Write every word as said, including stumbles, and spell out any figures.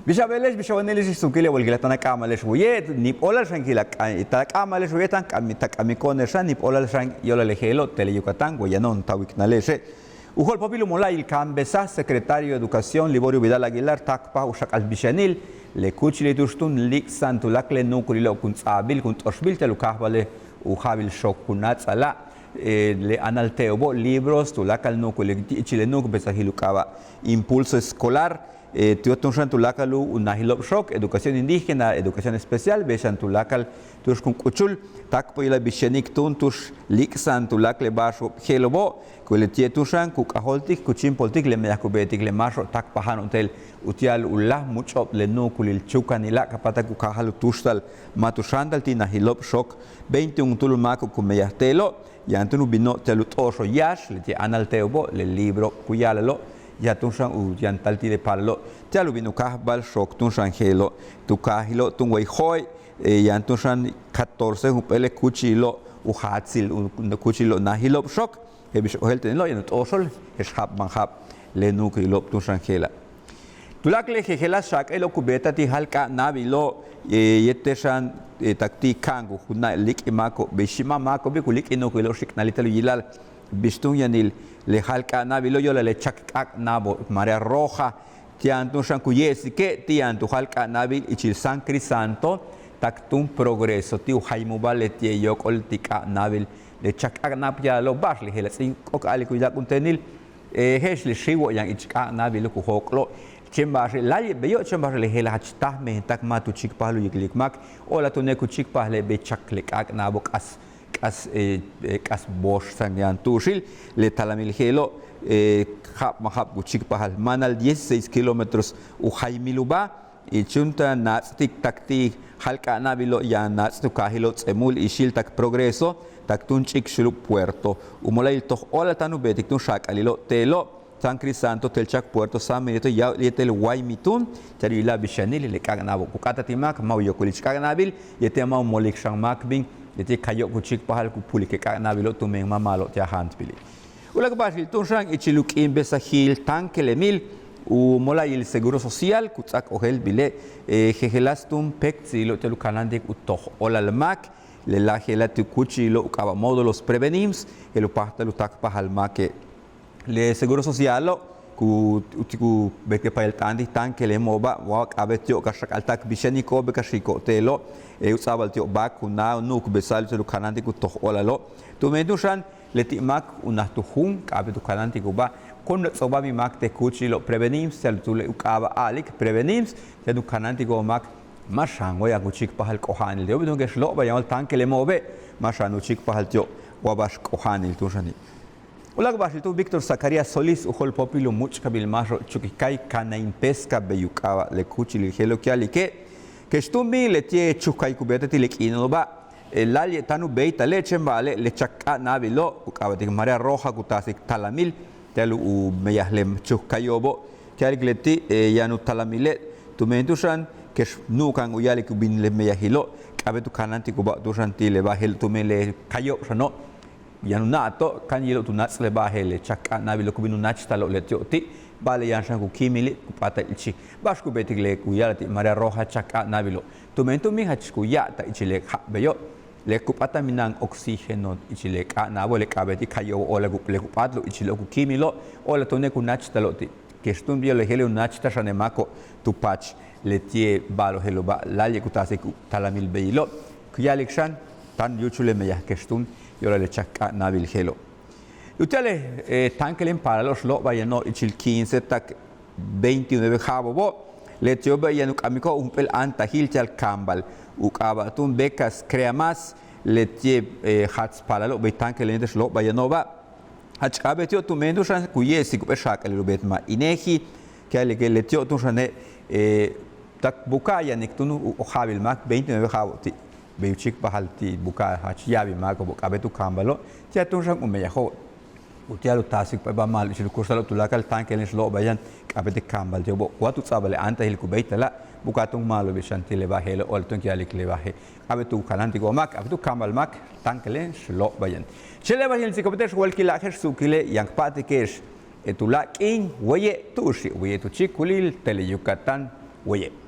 Bix a beele'ex, bix a wanile'ex, suukile' walkila' táan a k'amale'ex waye', níib óolal xan kila' táan a k'amale'ex waye', táan a k'amiko'one'ex xan níib óolal xan yóolal le je'elo' tele Yucatán waye' yano'on ta wiknale'exe'. U jo'olpóopil u mola'ayil kaambesaj secretario de Educación Liborio Vidal Aguilar táakpaj u xak'al bix yanil le kúuchilil tu'ux túun líik'sa'an tuláakal le nu'ukulilo' kun ts'a'abil kun t'oxbil ti'al u káajbale' u ja'abil xook ku náats'ala', le áanal te'obo', libros, tuláakal nu'ukulil ichil le nu'ukbesajil u k'aaba' Impulso Escolar, ti'o' túun xan tuláakal u najilo'ob xook, educación indígena, educación especial, bey xan tuláakal tu'ux kun k'uchul táakpaj u yila'al bix yanik túun tu'ux líik'sa'an tuláakal le ba'axo'ob je'elo'obo', ku leti'e' túun xan ku k'ajóoltik ku chíimpoltik le meyaj ku beetik le máaxo'ob táakpaja'ano'ob te'el uti'al u láaj múuch'o'ob le nu'ukulil chúukanila' ka páatak u káajal u túuxta'al ma' tu xáantal ti' najilo'ob xook, veintiún túul máako'ob ku meyaj te'elo', yaan túun u bino'ob ti'al u t'o'oxo'ob yáax leti'e' áanal te'obo', le libro ku ya'alalo', yaan túun xan u yantal ti' le paalalo' ti'al u bin u káajbal xook túun xan je'elo', tu kaajilo' túun way Jo'e', yaan túun xan catorce jump'éel le kúuchililo' u jaatsil u kúuchililo' najilo'ob xook, je'el bix ojéeltenilo' yaan u t'o'oxol je'ex ja'ab ban ja'ab le nu'ukulilo'ob túun xan je'ela'. Tuláakal le jejeláas xaak'ailo' ku beeta'al ti' jáal k'a'anabilo' yéetel xan tak ti' ka'an ku juna' líik'il máako'ob bey xi'mal máako'obi' ku líik'il nu'ukulilo'ob xiknalil ti'al u yila'al bix túun yanil le jáal k'a'anabilo' yóolal le chak k'áak'náabo' marea roja, ti' yaan túun xan ku ye'esike' ti' yaan tu jáal k'a'anabil ichil San Crisanto tak túun Progreso ti' u jaymubáa leti'e' yóok'ol ti' k'a'anabil le chak k'áak'náab ya'alalo' ba'ax le je'ela' ts'íin k'ok a'alik u yila'al kun teenil, je'ex le xíiwo' yaan ich k'a'anabilo' ku jóok'lo', chéen ba'axe' láayli' beyo' chéen ba'axe' le je'ela' jach táaj mejen tak ma' tu chíikpajal u yilik máak, o'olal túune' ku chíikpajale' bey chak le k'áak'náabo' k'as k'as k'as booxsan yaan tu'uxil le talamil je'elo', ja'ab ma' ja'ab ku chíikpajal máanal dieciséis kilómetros u jaymil ubáa, ich túun táan a náats'tik tak ti' jáal k'a'anabilo' yaan náats' tu kaajilo' Ts'emul Ixil tak Progreso tak túun ch'íik xulub' puerto, u mola'ayil toj óolal táan u beetik túun xaak'alilo' te'elo', San Crisanto, Telchac Puerto, San Benito yéetel Guaymitún, ti'al u yila'al bix yanil le k'áak'náabo' ku k'áata'al ti' máak ma' u yokol ich k'áak'náabil yéetel ma' u molik xan máak bin, leti'e' kayo'ob ku chíikpajal ku pulik le k'áak'náabilo' tumen ma' ma'alob ti'al a jaantpili'. U láak' ba'axil túun xan ichil u k'iimbesajil táankelemil u mola'ayil Seguro Social ku ts'áak ojéeltbile' jejeláas túun péektsilo' ti'al u kanáantik u toj óolal máak, lela' je'ela' ti' u kúuchililo' u k'aaba' módulos Prevenims je'el u páajtal u táakpajal máake'. Le Seguro Socialo' ku ku beetik le payalt'aan ti' táankelemo'oba' wa k'a'abéet ti'o' ka xak'alta'ak bix yaniko'ob ka xi'iko'ob te'elo', u ts'a'abal ti'o' báakuna u nu'ukbesa'al ti'al u kanáantik u toj óolalo'. Tumen túun xan leti' máak unaj tu juum k'a'abéet u kanáantik ubáa, kun ts'o'oba' mi máak te' kúuchililo' Prevenims ti'al tu le u k'aaba' a'alik Prevenims ti'al u kanáantiko'ob máak ma' xan wa yaan ku chíikpajal k'oja'anil ti'ob túun kex lo'oba' yaan wal táankelemo'obe' ma' xan u chíikpajal ti'ob wa ba'ax k'oja'anil túun xani'. U láak' ba'axil túun Víctor Zacarías Solís u jo'olpóopil u múuch'kabil máaxo'ob Chukikay Canaín Pesca bey u k'aaba' le kúuchilil je'elo' ku ya'alike' kex túun bin leti'e' chukikay ku beeta'al ti' le k'iino'oba', láayli' táan u béeytale' chéen ba'ale' le chak k'áak'náabilo' ku k'aaba'tik marea roja ku taasik talamil ti'al u meyaj le chukikayo'obo', ku ya'alik leti' yaan u talamile' tumen túun xan kex nu'uka'an u ya'alik u bin le meyajilo' k'a'abéet u kanáantik ubáa túun xan ti' le ba'al je'elo' tumen le kayo'ob xano' yaan u na'ato' kan yilo'ob tu náats' le ba'al je'el le chak k'áak'náabilo' ku bin u náachtalo'ob leti'ob ti', ba'ale' yaan xan ku kíimili' ku p'áatal ichil ba'ax ku beetik le ku ya'ala'al ti' marea roja chak k'áak'náabilo', tumen túun bin jach ku ya'abtal ichil le ja'ab beyo' le ku p'áatal mina'an oxígeno ichil le k'áak'náabo' le k'a'abéet ti' kayo'obo' o'olal le ku p'áatalo' ichilo'ob ku kíimilo' o'olal túune' ku náachtalo'ob ti'. Kex túun beyo' le je'elo' u náachtal xan le máako'ob tu paach leti'e' ba'alo' je'elo'oba' láayli' ku taasik u talamil beyilo', ku ya'alik xan táan u yúuchul le meyaj kex túun yóolal le chak k'áak'náabil je'elo'. Uti'al le táankelen paalalo'ob x lo'oba' yano'ob ichil quince tak veintinueve ja'abo'obo', leti'obe' yaan u k'amiko'ob jump'éel áantajil ti'al kaambal u k'aaba' túun becas Crea Más, leti'e' jaats paalalo'ob bey táankelen yéetel x lo'oba' yano'oba'. Jach k'a'abéet ti'ob tumen túun xan ku ye'esik jump'éel xaak'alil u beetmaj INEGI, ku ya'alike' leti'ob túun xane' tak buka'aj yanik túun u ja'abil máak veintinueve ja'abo'ob ti' bey u chíikpajal ti' buka'aj jach ya'abil máako'obo' k'a'abéet u kaambalo' ti'al túun xan u meyajo'ob uti'al u taasik jump'éel ba'al ma'alob ichil u kuxtalo'ob tuláakal táankelen x lo'oba' yaan k'a'abéet u kaambal ti'obo' wa tu ts'a'abal le áantajil ku béeytala' buka'aj túun ma'alob bix xan ti' le ba'al je'elo' o'olal túun ku ya'alik le ba'al je'el k'a'abéet u kanáantiko'ob máak k'a'abéet u kaambal máak táankelen x lo'oba' yaan. Chéen le ba'al je'el tsikabte'ex walkila' je'ex suukile' yaan k pa'atike'ex tuláakal k'iin waye' tu'uxi' waye' tu chíikulil tele Yucatán. weye'.